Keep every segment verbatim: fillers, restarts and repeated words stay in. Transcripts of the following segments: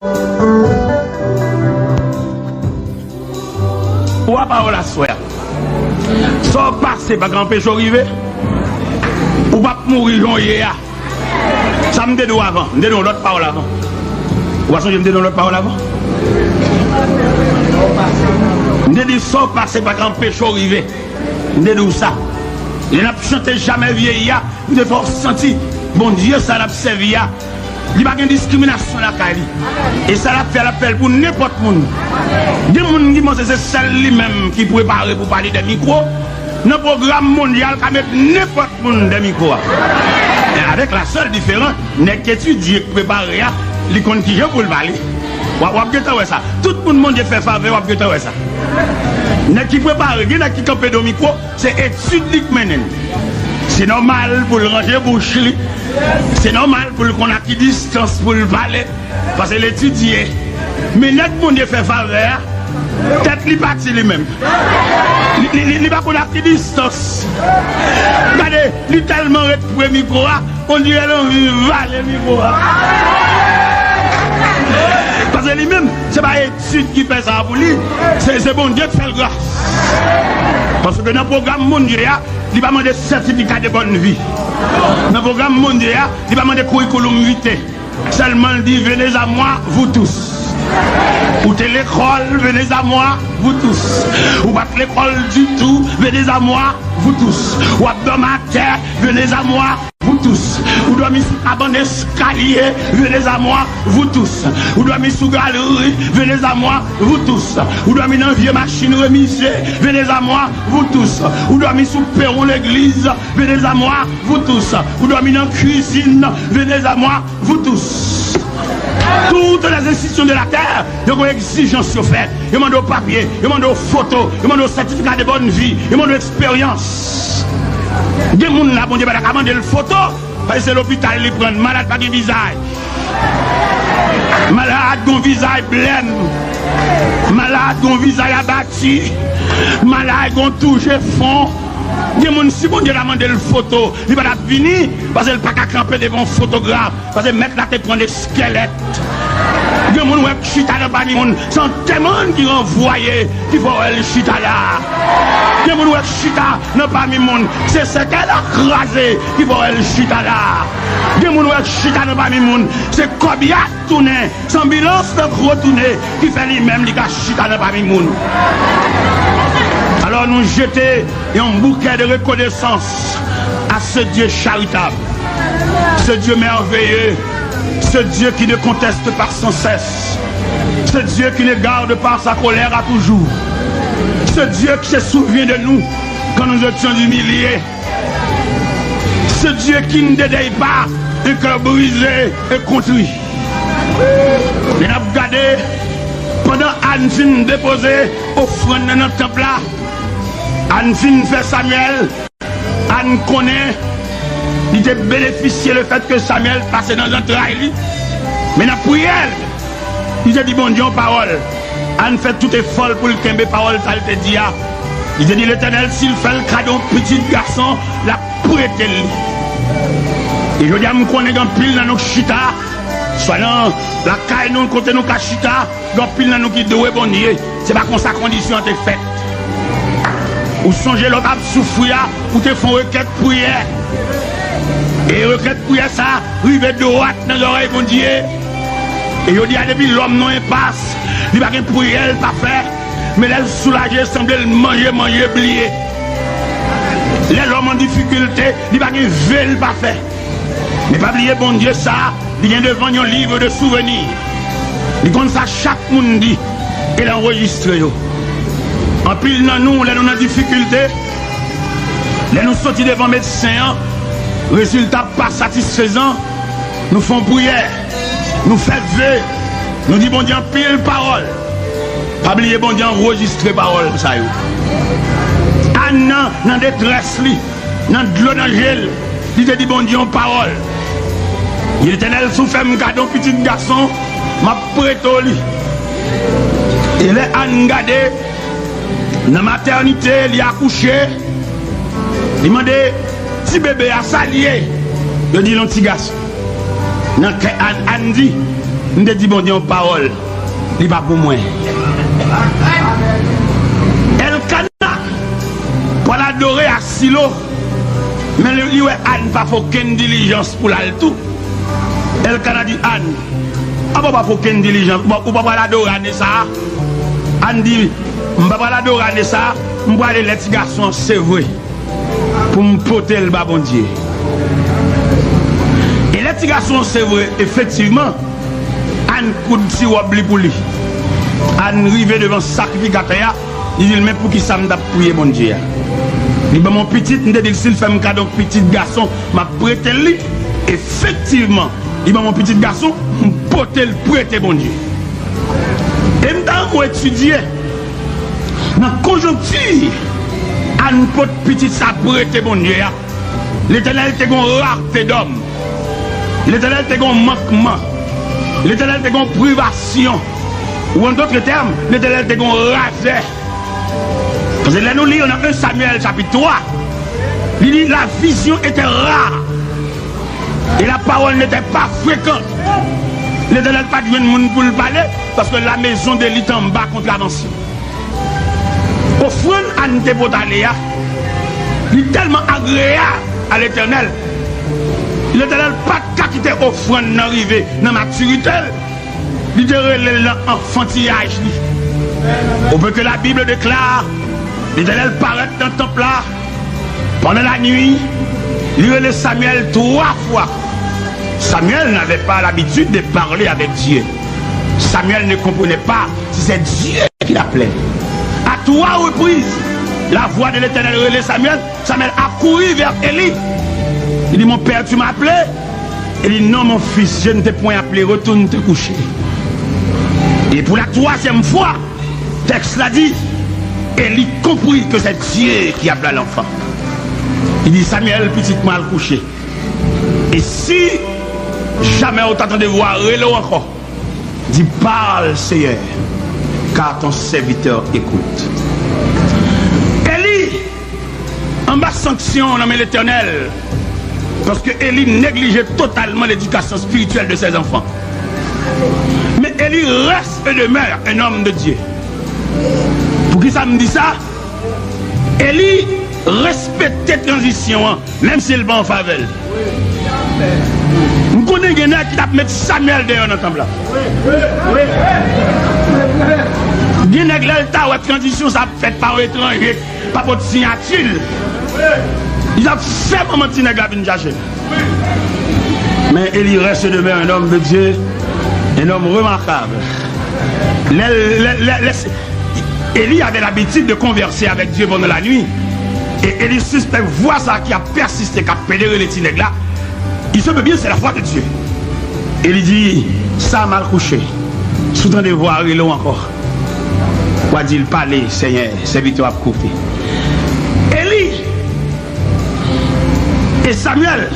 Ou a pawòl aswè a. Sa w pase pa ka anpeche w rive. Ou p ap mouri jan w ye a. Sa m te di w avan. M te di w lòt pawòl avan. Ou pa sonje m te di w lòt pawòl avan? M te di sa w pase pa ka anpeche w rive. M te di w sa. Lè n ap chante Jamais vieillir a, m te fè w santi Bondye sa n ap sèvi a, li pa gen diskriminasyon lakay li. E sa l ap fè, l ap fè l pou nenpòt moun. Gen moun ki panse se sèl li menm ki prepare pou pale dè mikwo. Nan pwogram mondyal, ka met nenpòt moun dè mikwo a. Men avèk la sèl diferans, nèg ki etidye, k prepare a, li konn kijan pou l pale. W ap, w ap gentan wè sa. Tout moun Bondye fè favè, w ap gentan wè sa. Nèg ki prepare, gen nèg ki kanpe do mikwo, se etid li k mennen l. Se nòmal pou l ranje bouch li. Se nòmal pou l konn a ki distans pou l pale. Paske l etidye. Men nèg Bondye fè favè a, tèt li pati li menm. Li, li, li, li pa konn a ki distans. Gade, li tèlman ret pre mikwo a, on dirè l anvi vale mikwo a. Paske li menm, se pa etid ki fè sa pou li, se, se Bondye k fè l gras. Paske nan pwogram Bondye a, li pa mande sètifika de bòn vi. Nan pwogram Bondye a, li pa mande curriculum vitae. Sèlman l di, venez à moi, vous tous. Ou te lekòl, venez à moi, vous tous. Ou pa t lekòl ditou, venez à moi, vous tous. W ap dòmi atè, venez à moi, vous tous. Ou dòmi sou kabann eskalye, venez à moi, vous tous. Ou dòmi sou galri, venez à moi, vous tous. Ou dòmi nan vye machin remize, venez à moi, vous tous. Ou dòmi sou pewon legliz, venez à moi, vous tous. Ou dòmi nan kwizin, venez à moi, vous tous. Toutes les institutions de la terre, yo gen egzijans yo fè. Yo mande w papye, yo mande w foto, yo mande w sètifika de bòn vi, yo mande w eksperyans. Gen moun la, Bondye pa ta ka mande l foto, paske se lopital li pran, malad pa gen vizaj. Malad gon vizaj blèm. Malad gon vizaj abati. Malad gon tou je fon. Gen moun, si Bondye ta mande l foto, li pa t ap vini, paske l pa ka kanpe devan yon fotograf, paske mèt la te pran de kèlèt. Gen moun wè k chita nan pami moun, se antèman ki ranvwaye ki fè w wè l chita la. Gen moun wè k chita nan pami moun, se sèkèy la kraze ki fè w wè l chita la. Gen moun wè k chita nan pami moun, se kòb y ap tounen, se anbilans nan k retounen ki fè li menm li ka chita nan pami moun. Alors nous jeter un bouquet de reconnaissance à ce Dieu charitable. Ce Dieu merveilleux, ce Dieu qui ne conteste pas sans cesse, ce Dieu qui ne garde pas sa colère à toujours, ce Dieu qui se souvient de nous quand nous étions humiliés, ce Dieu qui ne dédaye pas un cœur brisé et contrit. Lè n ap gade, pandan Ann fin depoze ofrann nan nan tanp la, Ann fin fè Samyèl, Ann konnen li te benefisye lefètke Samyèl pase nan zantray li. Men nan priyè l, li te di Bondye yon pawòl. Ann fè tout efò l pou l kenbe pawòl sa l te di a. Li te di Letènèl, si l fè l kado yon pitit gason, l ap prete l li. E jodi a, m konnen gen anpil nan nou k chita, swa nan lakay nou, kote nou ka chita, gen anpil nan nou ki dwe Bondye. Se pa konsa kondisyon an te fèt. Ou sonje lè w t ap soufri a, ou te fè yon rekèt priyè. E rekèt priyè sa a rive dwat nan zòrèy Bondye. E jodi a, depi lòm nan enpas, li pa gen priyè l pa fè. Men lè l soulaje, sanble l manje, manje, bliye. Lè lòm an difikilte, li pa gen ve l pa fè. Men pa bliye Bondye sa a, li gen devan l yon livre de souvenirs. Li konn sa chak moun di, e l anrejistre yo. Anpil nan nou, lè nou nan difikilte, lè nou soti devan medsen an, rezilta pa satisfezan, nou fè yon priyè, nou fè ve, nou di Bondye anpil pawòl. Pa bliye Bondye anrejistre pawòl sa yo. Ann nan, nan detrès li, nan dlo nan je l, li te di Bondye yon pawòl. Di, Letènèl, si w fè m kado yon pitit gason, m ap prete w li. E lè Ann gade, nan matènite, li akouche, li mande ti bebe a sa l ye. Yo di l yon ti gason. Nan kè Ann, Ann di, M te di Bondye yon pawòl, li pa pou mwen. Elkana pral adore a Silo, men li, li wè Ann pa fè okenn dilijans pou l al tou. Elkana di Ann, apa w pa fè okenn dilijans, ou pa, ou pa pral adore ane sa a? Ann di, m pa pral adore ane sa a, m prale lè ti gason an sevre pou m pote l ba Bondye. E lè ti gason an sevre, efektivman, Ann koud ti wòb li pou li. Ann rive devan sakrifikatè a, li di l, men poukisa m t ap priye Bondye a? Li ban m yon pitit, m te di l, si l fè m kado yon pitit gason, m ap prete l li. Efektivman, li ban m yon pitit gason, m pote l prete Bondye. E m ta renmen w etidye nan konjonkti Ann pot pitit sa prete Bondye a. Letènèl te gon rarte dòm. Letènèl te gon mankman. Letènèl te gon privasyon. Ou an dòt tèm, Letènèl te gon razè. Paske lè nou li nan un Samuel chapit twa, li di, la vision était rare et la parole n'était pas fréquente. Letènèl pa t jwenn moun pou l pale, paske la maison de li t anba kontravansyon. Ofrann Ann te pot ale a, li tèlman agreyab a Letènèl, Letènèl pa t ka kite ofrann nan rive nan matirite l, li te rele l nan anfantiyaj li. Au point que la Bible déclare, Letènèl parèt nan tanp la, pendant la nuit, li rele Samuel twa fwa. Samuel n'avait pas l'habitude de parler avec Dieu. Samuel ne comprenait pas si c'est Dieu qui l'appelait. À trois reprises, la voix de l'Éternel relait Samuel. Samuel a kouri vers Élie. Il dit, mon père, tu m'as appelé? Élie dit, non, mon fils, je ne t'ai point appelé, retourne te coucher. Et pour la troisième fois, tèks la di, Élie comprit que c'est Dieu qui appelait l'enfant. Li di, Samuel, pitit mwen, al kouche. E si jamè ou ta tande vwa rele w ankò, di, parle, Seigneur, car ton serviteur écoute. Élie anba sanksyon nan men Letènèl, paske Élie neglije totalman ledikasyon espirityèl de ses enfants. Men Élie reste et demeure un homme de Dieu. Poukisa m di sa? Élie respekte tranzisyon an, menm si l pa an favè l. M konnen gen nèg ki t ap met Samuel deyò nan tanp la. Gen nèg, lè l ta wè tranzisyon sa ap fèt pa yon etranje, pa pot siyati l, li t ap fè manman ti nèg la vin chache l. Men Élie reste et demeure un homme de Dieu, un homme remarquable. Lè, lè, lè, lè, Élie avait l'habitude de converser avec Dieu pendant la nuit. Et Élie suspecte voix ça qui a persisté, qui a pédéré les petits nègres là. Il se peut bien, c'est la voix de Dieu. Élie dit, Sam, al kouche. Si w tande vwa rele w ankò, w a di l, pale, Senyè, sèvitè w ap koute. Élie et Samuel,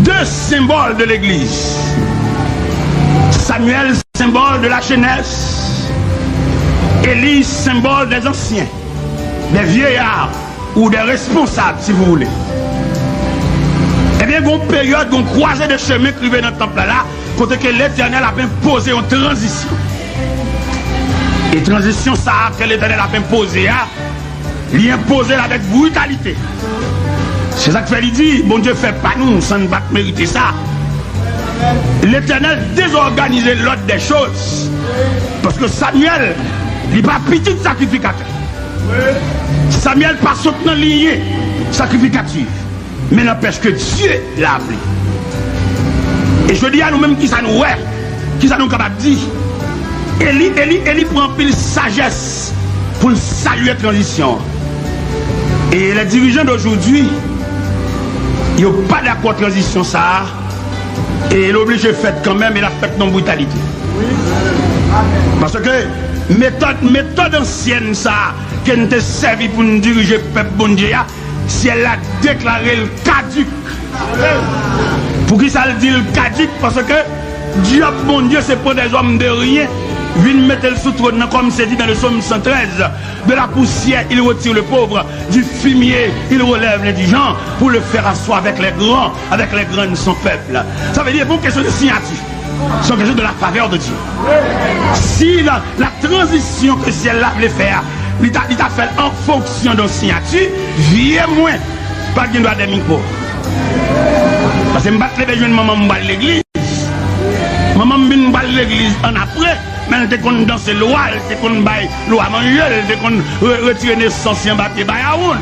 deux symboles de l'Église. Samuel, symbole de la jeunesse. Élie, symbole des anciens, des vieillards ou des responsables, si vous voulez. Ebyen, gon peryòd, gon kwaze de chemen k rive nan tanp la la, kote ke Letènèl ap enpoze yon tranzisyon. E tranzisyon sa a ke Letènèl ap enpoze a, li enpoze l avèk britalite. Se sa k fè li di, Bondye fè pa nou san n pa t merite sa. Letènèl dezòganize lòd dè choz. Paske Samyèl, li pa pitit sakrifikatè. Samyèl pa sot nan linye sakrifikati. Men n'empêche que Dieu l'a appelé. E jodi a, nou menm, kisa nou wè? Kisa nou kapab di? Eli, Eli, Eli pran anpil sajès pou l salye tranzisyon an. E les dirigeants d'aujourd'hui, yo pa dakò tranzisyon sa a, e l oblije fèt kanmenm, e l ap fèt nan britalite. Paske metòd, metòd ansyèn sa a ke n te sèvi pou n dirije pèp Bondye a, syèl la deklare l kadik. Poukisa l di l kadik? Paske dyab Bondye se pran des hommes de rien, vin mete l sou twòn nan, comme c'est dit dans le psaume cent treize, de la poussière il retire le pauvre, du fumier il relève l'indigent, pour le faire asseoir avec les grands, avec les grands de son peuple. Sa vle di, se pa yon kesyon de siyati. C'est une question de la faveur de Dieu. Si la, la transition que ciel la vle fè a, li ta, li ta fè l an fonksyon de yon siyati, vye mwen pa t gen dwa dèyè mikwo. Paske m pa t leve jwenn manman m pral legliz. Manman m vin pral legliz ann apre, men l te konn danse lwa, l te konn bay lwa manje, l te konn re-, retire nesans li anba pye Bayawoun.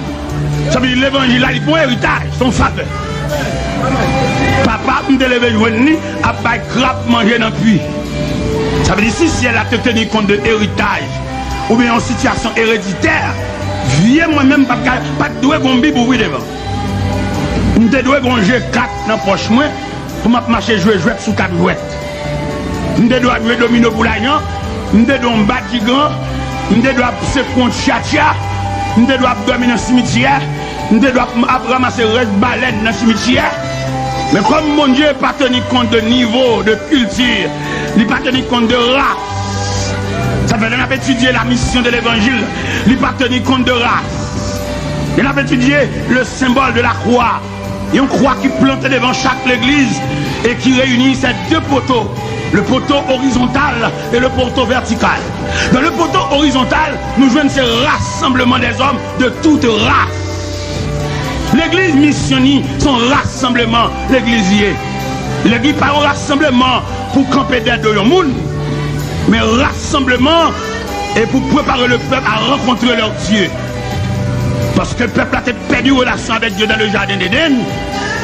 Sa vle di levanjil la, li pa yon eritaj, se yon favè. Papa m te leve jwenn li ap bay krab manje nan pwi. Sa vle di si syèl la te teni kont de eritaj oubyen yon sitiyasyon ereditè, vye mwen menm pa t ka, pa t dwe gon Bib ouvri devan. M te dwe gon je kat nan pòch mwen pou m ap mache jwe jwèt sou tab jwèt. M te dwe ap jwe domino pou lajan, m te dwe yon badjigan, m te dwe ap sekwe yon tchatcha, m te dwe ap dòmi nan simityè, m te dwe ap, ap ranmase rès balèn nan simityè. Men kòm Bondye pa teni kont de nivo, de kilti, li pa teni kont de ras. Sa fè lè n ap etidye la mission de l'évangile, li pa teni kont de ras. Lè n ap etidye le symbole de la croix, yon kwa ki plante devan chak legliz e ki reyini ces deux poteaux, le poteau horizontal et le poteau vertical. Dans le poteau horizontal, nou jwenn se rassemblement des hommes de toute race. Legliz misyon ni se yon rasanbleman legliz ye. Legliz pa yon rasanbleman pou kanpe dèyè do yon moun, men rasanbleman e pou prepare le peuple à rencontrer leur Dieu. Paske pèp la te pèdi relasyon avèk Dye dans le jardin d'Éden,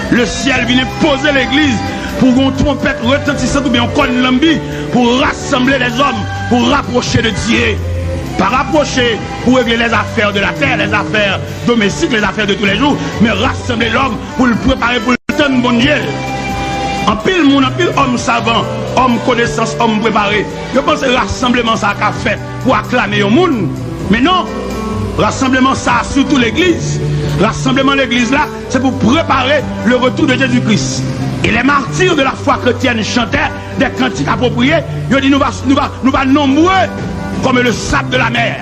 le syèl vin enpoze legliz pou yon twonpèt retantisan oubyen yon kòn lanbi pou rasanble lèzòm, pou rapwoche de Dye. Pa rapwoche pou regle lèzafè de latè, lèzafè domestik, lèzafè de toulèjou, men rasanble lòm pou l prepare pou l tann Bondye l. Anpil moun, anpil òm savan, òm konesans, òm prepare, yo panse rasanbleman sa a ka fèt pou aklame yon moun. Men non, rasanbleman sa a, sitou legliz, rasanbleman legliz la, se pou prepare le retour de Jésus-Christ. Et les martyrs de la foi chrétienne chantaient des cantiques appropriés, yo di nou va, nou va, nou va nombreux comme le sable de la mer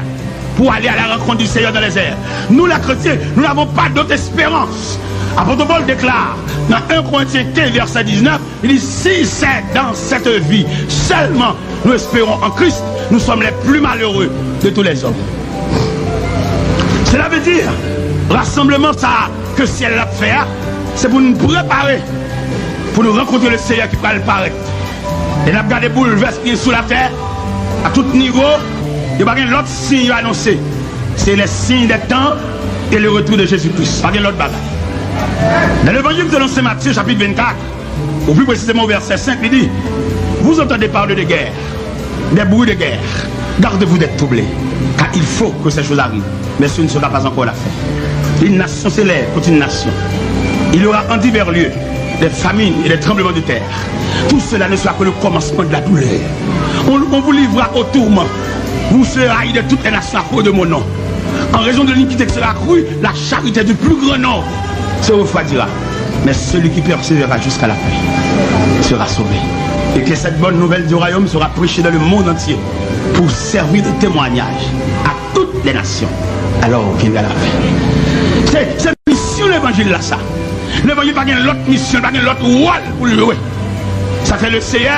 pour aller à la rencontre du Seigneur dans les airs. Nous, les chrétiens, nous n'avons pas d'autre espérance. Apôtre Paul déclare dans un Corinthiens quinze, verset dix-neuf, il dit, si c'est dans cette vie seulement nous espérons en Christ, nous sommes les plus malheureux de tous les hommes. Cela veut dire, rasanbleman sa a ke syèl la ap fè a, se pou nou prepare pou nou rankontre le Seyè ki pral parèt. E n ap gade boulvès ki gen sou latè, a tout nivo, yo pa gen lòt siy yo anonse. C'est les signes des temps et le retour de Jésus-Christ. Pa gen lòt bagay. Dans l'évangile selon saint Matthieu, chapitre vingt-quatre, ou plus précisément au verset cinq, li di, vous entendez parler de guerre, des bruits de guerre. Gardez-vous d'être troublés, car il faut que ces choses arrivent. Mais ce ne sera pas encore la fin. Une nation s'élève contre une nation. Il y aura en divers lieux des famines et des tremblements de terre. Tout cela ne sera que le commencement de la douleur. On, on vous livrera au tourment. Vous serez haïs de toutes les nations à cause de mon nom. En raison de l'iniquité qui sera accrue, la charité du plus grand nombre se refroidira. Mais celui qui persévérera jusqu'à la fin sera sauvé. Et que cette bonne nouvelle du royaume sera prêchée dans le monde entier pour servir de témoignage à toutes les nations. Alors viendra la fin. Se, se misyon levanjil la sa. Levanjil pa gen lòt misyon, pa gen lòt wòl pou l jwe. Sa fè le Seyè,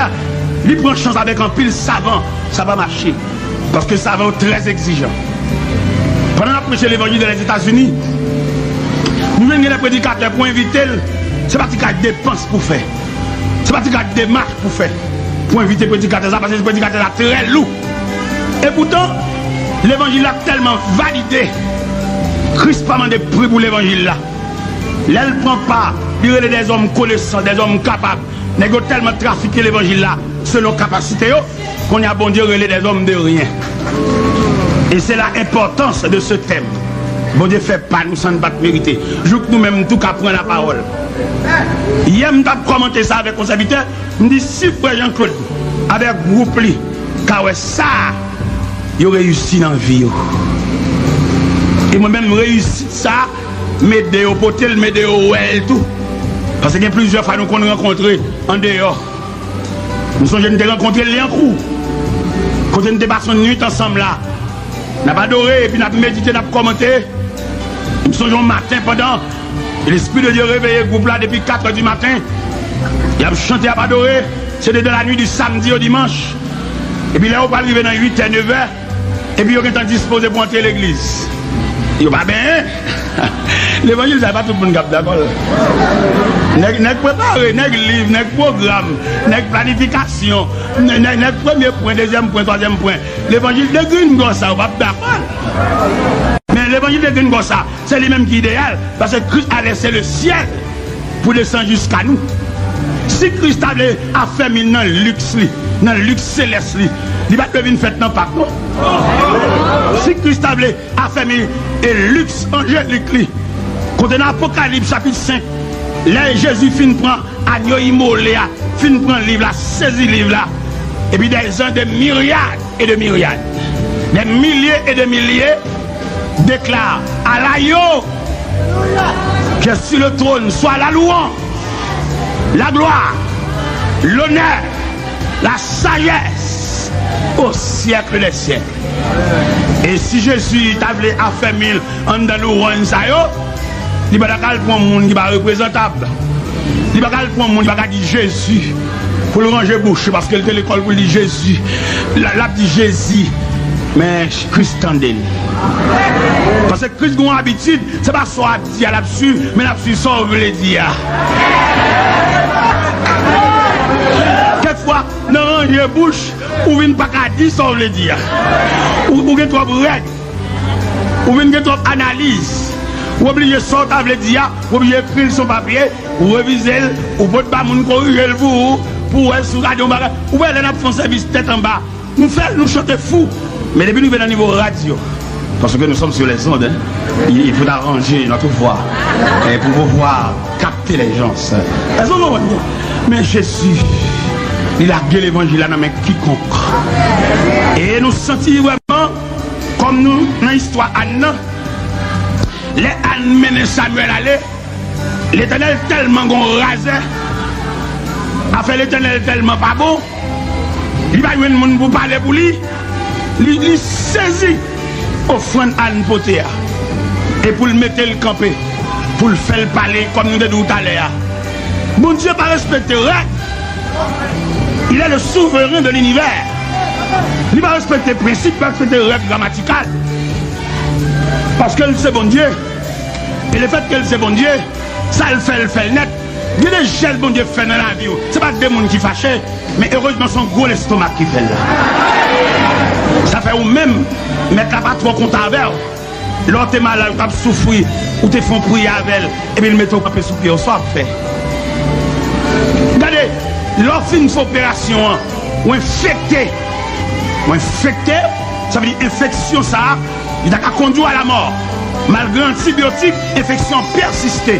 li pran chans avèk anpil savan, sa pa mache. Paske savan yo trè egzijan. Pandan n ap preche levanjil dan Lèzetazini, nou jwenn gen de predikatè pou envite l, se pa ti kal depans pou fè. Se pa ti kal demach pou fè. Pou envite predikatè sa, paske predikatè sa trè lou. E poutan, levanjil la tèlman valide, Kris pa mande pri pou levanjil la. Lè l pran pa, li rele dèzòm konesan, dèzòm kapab. Nèg yo tèlman trafike levanjil la, selon kapasite yo, kounye a Bondye rele dèzòm de ryen. E se la enpòtans de se tèm. Bondye fè pa nou san n pa t merite. Jouk nou menm tou ka pran lapawòl. Yè m t ap kòmante sa avèk yon sèvitè, m di si frè Jean Claude avèk gwoup li ka wè sa, yo reyisi nan vi yo. E mwen menm, reyisit sa, m ede yo pote l, m ede yo wè l tou. Paske gen plizyè fwa nou konn rankontre andeyò. M sonje n te rankontre l Lyankou, kote n te pase yon nuit ansanm la. N ap adore, epi n ap medite, n ap kòmante. M sonje yon maten, pandan Lespri de Dye reveye gwoup la depi kat è di maten, y ap chante, y ap adore. Se de, de la nuit du samedi au dimanche. Epi lè yo pral rive nan uitè, nevè, epi yo gentan dispoze pou antre legliz. Yo pa benyen. Levanjil sa, e pa tout moun k ap dakò l. Nèg, nèg prepare, nèg liv, nèg pwogram, nèg planifikasyon, nè-, nè-, nèg premye pwen, dezyèm pwen, twazyèm pwen. Levanjil de gringò sa, yo p ap dakò l. Men levanjil de gringò sa, se li menm ki ideyal, paske Christ a laissé le ciel pou desann jiska nou. Si Kris ta vle afèmi l nan liks li, nan liks selès li, li pa t dwe vin fèt nan Pak, non. Si Kris ta vle afèmi e liks anjelik li, kote nan Apokalips chapit senk, lè Jezi fin pran agno imole a, fin pran liv la, sezi liv la, epi des gens, des myriades et des myriades, des milliers et des milliers, déclarent: Alayo, que sur le trône soit la louange, la gloire, l'honneur, la sagesse au siècle des siècles. E si Jezi ta vle afèmi l anndan louwanj sa yo, li pa ta ka al pran moun ki pa reprezantab. Li pa ka al pran moun ki pa ka di Jezi pou l ranje bouch li, paske l te lekòl pou l di Jezi. L, l ap di Jezi, men Kris tande l. Paske Kris gen yon abitid, se pa sa w ap di a l ap swiv, men l ap swiv sa w vle di a. Kèk fwa, nan ranje bouch, ou vin pa ka di sa w vle di a. Ou, ou gen twòp règ. Ou vin gen twòp analiz. Ou oblije sa w ta vle di a, ou oblije ekri l sou papye, ou revize l, ou pot ba moun korije l pou ou, pou w wè si w ka di yon bagay. Ou wè lè n ap fè yon sèvis tèt anba, nou fè l, nou chante fou. Men depi nou rive nan nivo radyo, parce que nous sommes sur les ondes, hein, il, il faut arranger notre voix, eh, pour pouvoir capter les gens. Èske w konprann mwen? Men Jezi, li lage levanjil la nan men kikonk. E nou santi vrèman, kòm nou nan istwa Ann nan, lè Ann mennen Samyèl ale, Letènèl tèlman gon razè, afè Letènèl tèlman pa bon, li pa jwenn moun pou pale pou li, li, li sezi ofrann Ann pote a. E pou l mete l kanpe, pou l fè l pale, kòm nou te di w talè a. Bondye pa respekte règ. Il est le souverain de l'univers. Li pa respekte prensip, li pa respekte règ gramatikal. Paske l se Bondye. E lefètke l se Bondye, sa l fè, l fè l nèt. Gen de jès Bondye fè nan lavi w. Se pa de moun ki fache, men erezman se yon gwo lestomak ki fè l la. Sa fè ou menm, mèt la pa twò kontan avè w. Lè w te malad, ou t ap soufri, ou te fè yon priyè avè l, epi l mete w kanpe sou pye w, sa w ap fè? Gade, lè w fin fè operasyon an, ou enfekte. Ou enfekte, sa vle di enfeksyon sa a, li ta ka kondwi w a lamò. Malgre antibyotik, enfeksyon an pèsiste.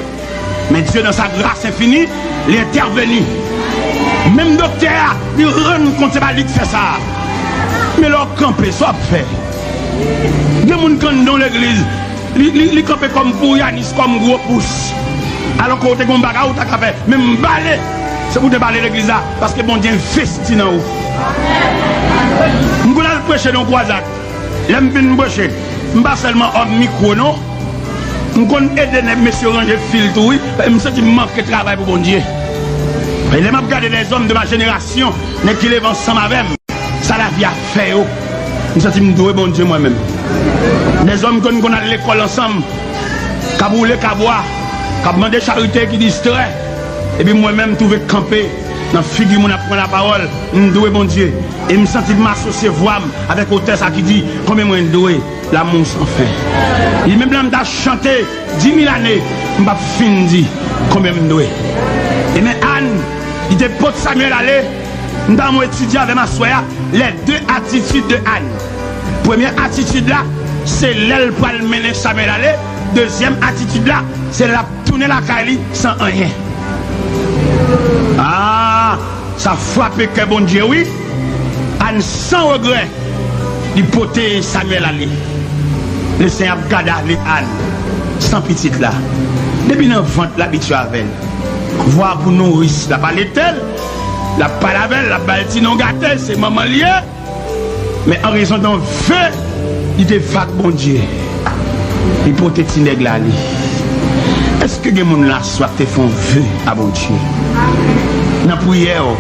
Men Dye, dans sa grâce infinie, li entèveni. Menm doktè a, li rann kont se pa li k fè sa a. Men lè w kanpe, sa w ap fè? Gen moun k anndan yon legliz, li, li, li kanpe kòm pourianis, kòm gwo pous. Alò ke w te gen yon bagay ou ta ka fè. Men m bale, se pou w te bale legliz la, paske Bondye envesti nan ou. M konn al preche nan yon kwazad. Lè m fin preche, m pa sèlman òm mikwo non. M konn ede nèg mesye ranje fil tou wi. M santi m manke travay pou Bondye. E lè m ap gade lèzòm de ma jenerasyon, nèg ki leve ansanm avè m, sa lavi a fè yo, m santi m dwe Bondye mwen menm. Lèzòm ke n konn al lekòl ansanm, k ap woule kabwa, k ap mande charite, ki distrè, epi mwen menm m twouve kanpe nan figi moun ap pran lapawòl, m dwe Bondye. E m santi m asosye vwa m avèk otè sa ki di, konbyen mwen dwe, l'amour sans fin. Li menm lè m ta chante di mil ane, m p ap fin di konbyen m dwe. E men Ann, li te pot Samyèl ale, m ta renmen w etidye avè m aswè a, les deux attitudes de Anne. Premye atitid la, se lè l pral mennen Samyèl ale. Dezyèm atitid la, se lè l ap tounen lakay li san anyen. Ah, sa frape kè Bondye wi. Ann san regrè, li pote Samyèl ale. Lesenyè ap gade ale Ann san pitit la. Depi nan vant l abitye avè l. Vwa pou nouris, l ap alete l, l ap pale avè l, l ap ba l ti non gate, se manman l ye. Men an rezon de ve li te fè ak Bondye, li pote ti nèg la ale. Èske gen moun la aswè a k te fè yon ve a Bondye? Nan priyè w,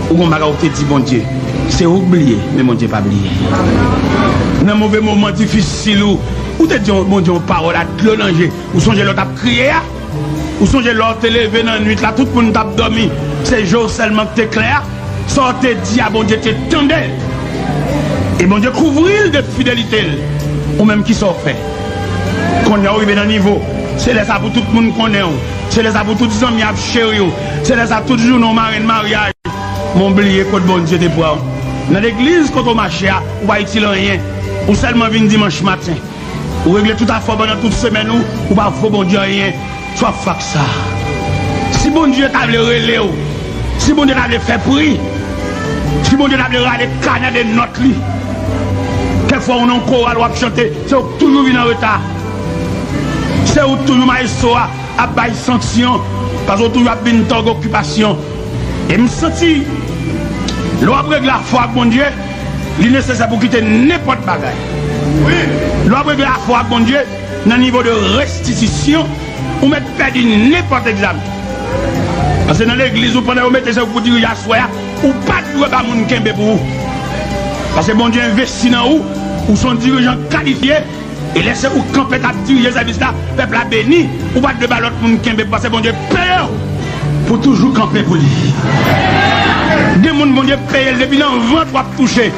Ou gon bagay ou te di Bondye. Se ou k bliye, men Bondye pa bliye. Nan move moman difisil ou, ou te di Bondye yon pawòl ak dlo nan je. Ou sonje lè w t ap kriye a? Ou sonje lè w te leve nan nuit la, tout moun t ap dòmi, se je w sèlman k te klè a? Sa w te di a, Bondye te tande l. E Bondye kouvri l de fidelite l. Ou menm, kisa w fè? Kounye a w rive nan nivo, se lè sa pou tout moun konnen w. Se lè sa pou tout zanmi ap cheri w. Se lè sa tout jounen w marenn maryaj. Men w bliye kot Bondye te pran w. Nan legliz kote w mache a, ou pa itil anyen. Ou sèlman vin dimanch maten. Ou regle tout afè w pandan tout semèn ou, ou pa vo Bondye anyen. Sa w ap fè ak sa? Si Bondye ta vle rele w, si Bondye ta vle fè pri, si Bondye ta vle rale kanè de nòt li, kèk fwa ou nan koral w ap chante, se ou k toujou vin an reta. Se ou k toujou mayestwo a ap bay sanksyon, paske ou toujou ap vin tòg okipasyon. E m santi, lè w ap regle afè w ak Bondye, li nesesè pou w kite nenpòt bagay. Lè w ap regle afè w ak Bondye, nan nivo de restitisyon, ou mèt pèdi nenpòt egzamen. Paske nan legliz ou, pandan yo mete se ou pou dirije aswè a, ou pa t dwe ba moun kenbe pou ou. Paske Bondye envesti nan ou, ou se yon dirijan kalifye, e lè se ou k kanpe k ap dirije sèvis la, pèp la beni, ou pa t dwe ba lòt moun kenbe, paske Bondye peye w pou toujou kanpe pou li. Gen moun Bondye peye l depi nan vant w ap touche.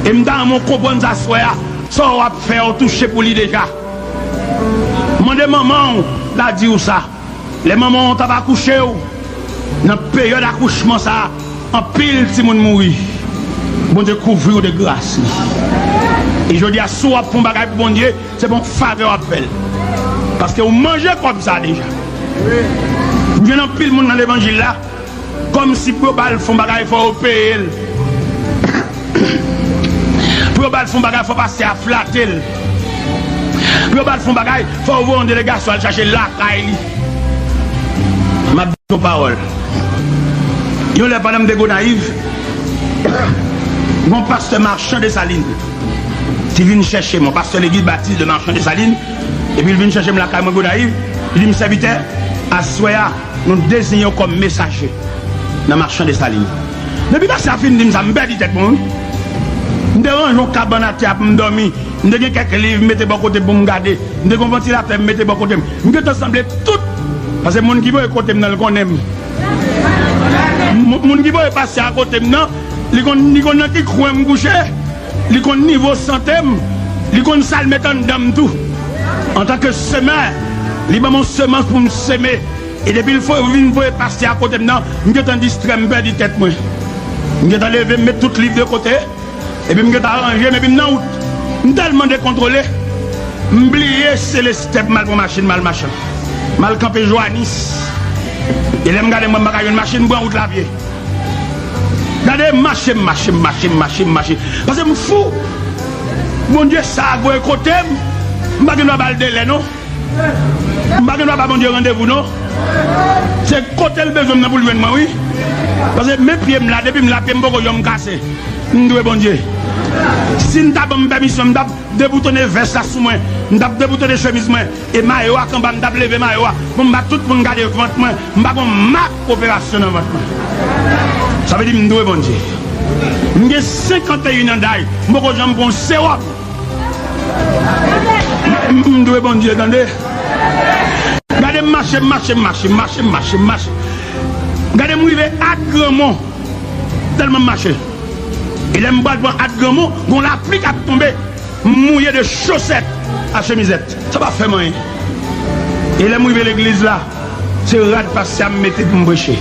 E m ta renmen w konprann sa aswè a, sa w ap fè a w touche pou li deja. Mande manman w, l a di w sa. Lè manman w t ap akouche w, nan peryòd akouchman sa a, anpil timoun mouri. Bondye kouvri w de gras li. E jodi a, si w ap fè yon bagay pou Bondye, se pa yon favè w ap fè l. Paske w manje kòb sa a deja. M jwenn anpil moun nan levanjil la, kòmsi pou yo ba l fè yon bagay, fò yo peye l. Pou yo ba l fè yon bagay, fò pastè a flate l. Pou yo ba l fè yon bagay, fò yo voye yon delegasyon al chache l lakay li. M ap di yon pawòl. Yon lè, pandan m te Gonayiv, gon pastè Machan Desalin ki vin chèche mwen, pastè legliz batis de Machan Desalin, epi l vin chèche m lakay mwen Gonayiv, li di m, "Sèvitè, aswè a, nou deziyen w kòm mesaje nan Machan Desalin." Depi pastè a fin di m sa, m pèdi tèt mwen, wi. M te ranje yon kabann atè a pou m dòmi. M te gen kèk liv m mete bò kote m pou m gade. M te gen yon vantilatè m mete bò kote m. M gentan sanble tout. Paske moun ki voye kote m nan, l konnen m. Moun, moun ki voye pastè a kote m nan, li konn, li konn nan ki kwen m kouche. Li konn nivo sante m. Li konn sa l met anndan m tou. Antanke semè, li ban m yon semans pou m seme. E depi l fo-, vin voye pastè a kote m nan, m gentan distrè, m pèdi tèt mwen. M gentan leve, m met tout liv de kote, epi m gentan ranje m, epi m nan wout. M tèlman dekontwole, m bliye Selestè pou m al pran machin, m al Machan. M al kanpe Johannes. E lè m gade, m wè m pa ka jwenn machin, m pran wout lapye. Gade, m mache, m mache, m mache, m mache, m mache. Paske m fou. Bondye sa a voye kote m, m pa gen dwa ba l delè, non. M pa gen dwa ba Bondye randevou, non. Se kote l bezwen m nan pou l jwenn mwen, wi. Paske men pye m la, depi m la, pye m poko janm kase. M dwe Bondye. Si n ta ban m pèmisyon, m t ap deboutonnen vès la sou mwen. M t ap deboutonnen chemiz mwen. E mayo a k anba, m t ap leve mayo a pou m ba tout moun gade vant mwen. M pa gon mak operasyon nan vant mwen. Sa vle di m dwe Bondye. M gen senkanteyen an daj. M poko janm pran sewòm. M, m dwe Bondye, tande. Gade m mache, m mache, m mache, m mache, m mache, m mache. Gade m rive At Granmon. Tèlman m mache. E lè m pral pran At Granmon, gon lapli k ap tonbe. M mouye de chosèt a chemizèt. Sa pa fè m anyen. E lè m rive legliz la, se rad pastè a m mete pou m preche.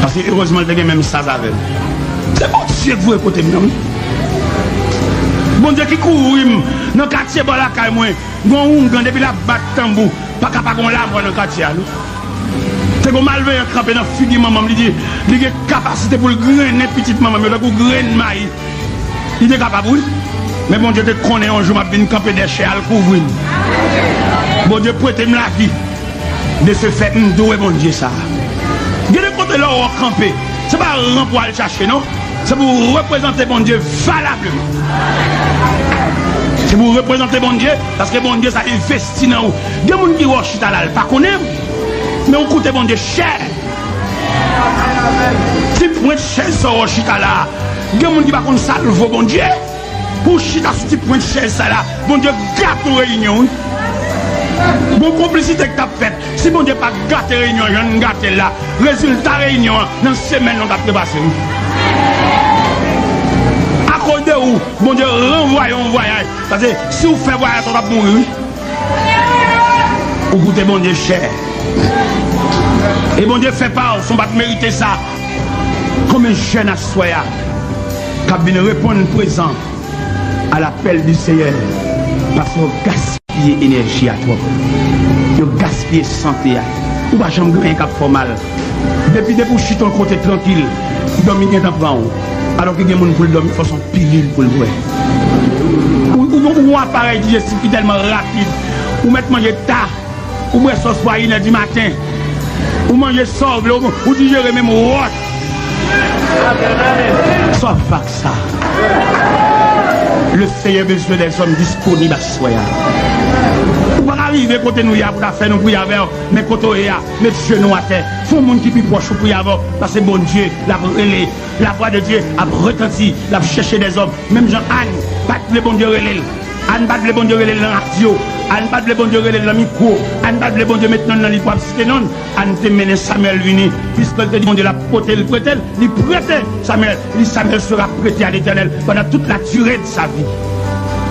Paske erezman, l te gen menm saz avè m. Se Bondye k voye kote m nan, wi. Bondye ki kouvri m nan katye bò lakay mwen. Gon oungan, depi l ap bat tanbou, pa ka pa gon lamò nan katye a, non. Te gon malveyan kanpe nan figi manman m, li di, li gen kapasite pou l grennen pitit manman m yo tankou grenn mayi. Li te kapab, wi. Men Bondye te konnen yon jou m ap vin kanpe dèyè chè a, l kouvri m. Bondye prete m lavi. De se fèt, m dwe Bondye sa. Gen de kote lè w kanpe, se pa ran pou w al chache, non. Se pou w reprezante Bondye valableman. Se pou w reprezante Bondye, paske Bondye sa envesti nan ou. Gen moun ki wè w chita la, l pa konnen w. Men w koute Bondye chè. Ti pwen chèz sa w chita la a. Gen moun ki pa konn sa l vo Bondye. Pou w chita sou ti pwent chèz sa la, Bondye gate w reyinyon, wi. Gon konplisite k t ap fèt. Si Bondye pa gate reyinyon jan n gate l la, rezilta reyinyon an nan semèn nan t ap trepase, wi. Akoz de ou, Bondye ranvwaye yon vwayaj. Paske si w fè vwayaj sa, w t ap mouri, wi. Ou koute Bondye chè. E Bondye fè pa w, si w pa t merite sa. Konbyen jèn aswè a k ap vin reponn prezan a lapèl di Seyè? Paske yo gaspiye enèji a twòp. Yo gaspiye sante a. Ou pa janm gen anyen k ap fè w mal. Depi, depi w chita yon kote trankil, dòmi gentan pran w. Alò ke gen moun pou l dòmi, fò se yon pilil pou l bwè. Ou, ou, ou gen yon aparèy dijestif ki tèlman rapid. Ou mèt manje ta. Ou bwè sòs pou a inè di maten. Ou manje sa w vle, ou, ou dijere menm wòch. Sa w fè ak sa? Le Seyè bezwen dèzòm disponib aswè a. Ou pa ka rive kote nou ye a pou ta fè nou priye avè w, men kote w ye a, met jenou atè. Fè yon moun ki pi pwòch ou priye avè w, paske Bondye l ap rele. Lavwa de Dye ap retanti, l ap chèche dèzòm. Menm jan Ann pa t vle Bondye rele l. Ann pa t vle Bondye rele l nan radyo. Ann pa t vle Bondye rele l nan mikwo. Ann pa t vle Bondye met non l nan liv pou ap site non l. Ann te mennen Samyèl vini. Piske l te di Bondye l ap pote l, prete l, li prete Samyèl. Li, Samyèl sera prêté à l'Éternel pendant toute la durée de sa vie.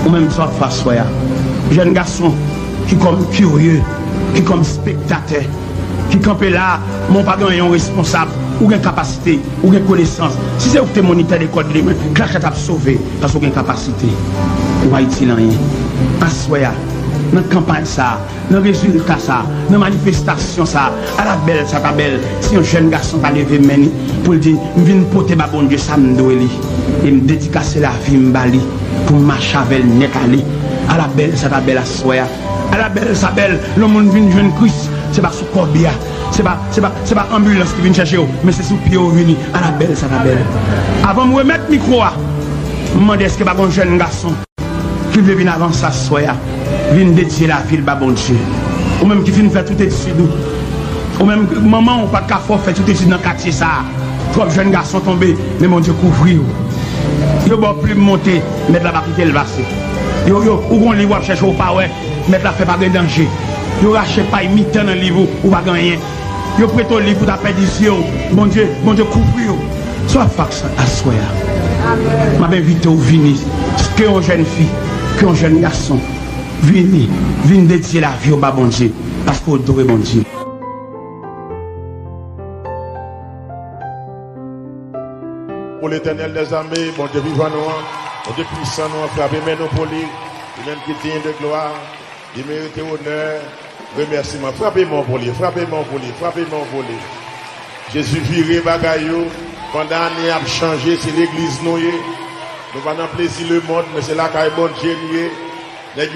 Ou menm sa w ap fè aswè a. Jèn gason ki kòm kirye, ki kòm spektatè, ki kanpe la, men w pa gen yon responsab, ou gen kapasite, ou gen konesans. Si se ou ki te monitè de kòd li, men klach la t ap sove, paske w gen kapasite. Ou pa itil anyen. Aswè a, nan kanpay sa a, nan rezilta sa a, nan manifestasyon sa a, ala bèl sa ta bèl, si yon jèn gason ta leve men li, pou l di, "M vin pote ba Bondye sa m dwe li, e m dedikase lavi m ba li, pou m mache avè l nèt ale." Ala bèl sa ta bèl aswè a. Ala bèl sa bèl, lè yon moun vin jwenn Kris, se pa sou kòbya, se pa, se pa, se pa anbilans ki vin chèche w, men se sou pye w vini. Ala bèl sa ta bèl. Avan m remèt mikwo a, m mande èske pa gon jèn gason ki vle vin avanse aswè a, vin dedye lavi l ba Bondye. Ou menm ki fin fè tout etid ou, ou menm manman w pa t ka fè w fè tout etid nan katye sa a. Twòp jèn gason tonbe, men Bondye kouvri w. Yo ba w plim monte, mèt la pa kite l pase. Yo, yo, ou gon liv w ap chèche, ou pa wè, mèt la fè pa gen danje. Yo rache pay mitan nan liv ou, ou pa gen anyen. Yo prete w liv pou ta pèdi zye w. Bondye, Bondye kouvri w. Sa w ap fè ak sa aswè a? M ap envite w vini. Ke yon jèn fi, ke yon jèn gason, vini, vin dedye lavi w ba Bondye, paske w dwe Bondye. Pou Letènèl dèzame, Bondye vivan nou an, Bondye pwisan nou an, frape men nou pou li, li menm ki diy de glwa, li merite onè, remèsiman. Frape men pou li, frape men pou li, frape men pou li. Jezi vire bagay yo, pandan ane ap chanje, se legliz nou ye. Nou pa nan plezi lemonn, men se lakay Bondye n ye.